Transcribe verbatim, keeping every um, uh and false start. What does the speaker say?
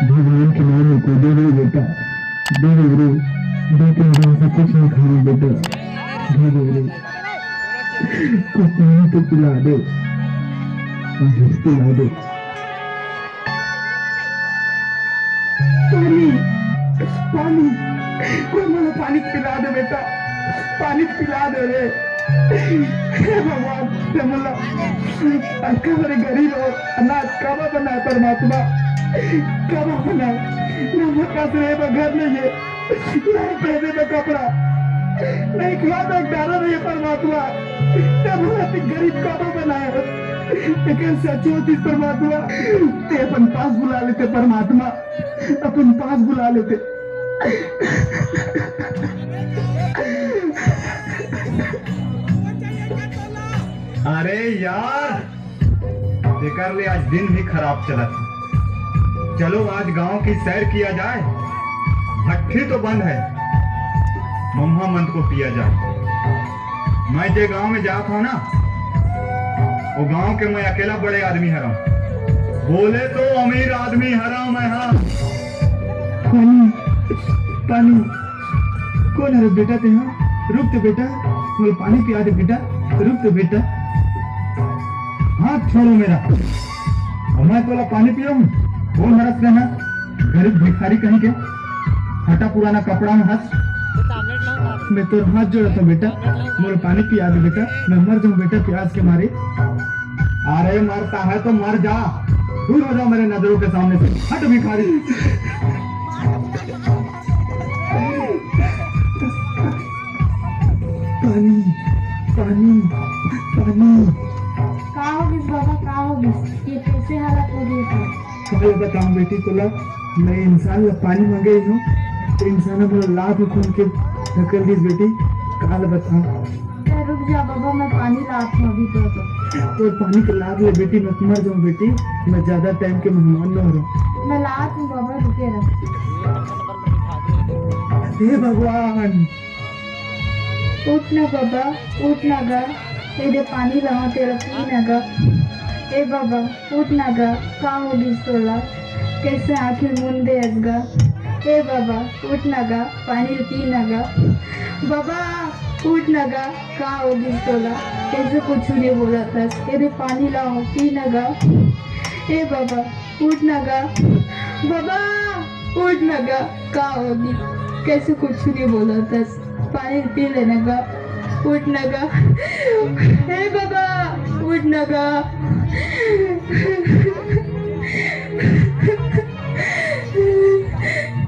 भगवान के नाम में कोई दे दे बेटा, दे दे रे, दो तीन दिन से कुछ नहीं खाया बेटा, दे दे रे, कुछ नहीं तो पिला दे, पिला दे। पानी, पानी, कोई मोला पानी पिला दे बेटा, पानी पिला दे रे। हे भगवान, ते मोला अतका बड़े गरीब अउ अनाथ काबर बनाए परमात्मा? काबर बनाए? ना मोर पास रहे बर घर नइ हे, ना पहने बर कपड़ा, ना खाए बर दाना नइ हे परमात्मा। ते मोला अतका गरीब काबर बनाए? एकर सच होतिस परमात्मा, ते अपन पास बुला लेते परमात्मा, अपन पास बुला लेते। अरे यार, एकर ले आज दिन भी खराब चलत हे। चलो, आज गांव की सैर किया जाए। भट्ठी तो बंद है, मम्मा मंद को पिया जाए। मैं जे गांव में जात हूँ ना, वो गांव के मैं अकेला बड़े आदमी हरा। बोले तो अमीर आदमी हरा मैं, हाँ। पानी, पानी। कोन हरस बेटा तेहा? रुक तो बेटा, मोला पानी पिया दे बेटा, रुक तो बेटा। हाथ छोड़ो मेरा, अउ मैं तोला पानी पियाहूँ। कोन हरस तेहा? गरीब भिखारी कहीं के, फटा पुराना कपड़ा में हस। मैं तोर हाथ जोड़त हूँ बेटा, मोला पानी पिया दे बेटा, मैं मर जाऊँ बेटा प्यास के मारे। अरे मरता है तो मर जा, दूर हो जाओ मेरे नजरों के सामने से, हट भिखारी। पानी, पानी, पानी। का हो गिस बाबा, का हो गिस? ये कैसे हालत हो गई था? काल बताऊं बेटी तोला, मैं इंसान ला पानी मांगे ही हूँ, तो इंसान मोला लात में खून के ढकेल दिस बेटी। काल बताऊं। ए, रुक जा बाबा, मैं पानी लात हूँ अभी तो। तो पानी के लात ले बेटी, मत मर जाऊं बेटी, मैं ज्यादा टाइम के मेहमान न हो रहूं। मैं लात हूँ बाबा, रुके रह। हे भगवान। उठ ना बाबा, उठ ना गा, ए दे पानी लावा तेरा पी ना गा। ए बाबा, उठ ना गा, का हो गिस तोला? कैसे आँखी मूंद दे अस गा? ए बाबा, उठ ना गा, पानी पी ना गा। बाबा, उठ ना गा, का हो गिस तोला? कैसे कुछ नहीं बोला था? ए दे पानी लाओ, पी ना गा। ए बाबा, उठ ना गा। बाबा, उठ ना गा, का हो गिस? कैसे कुछ नहीं बोला था? पानी पी लेना गा, उठ ना गा। हे बाबा, उठ ना गा।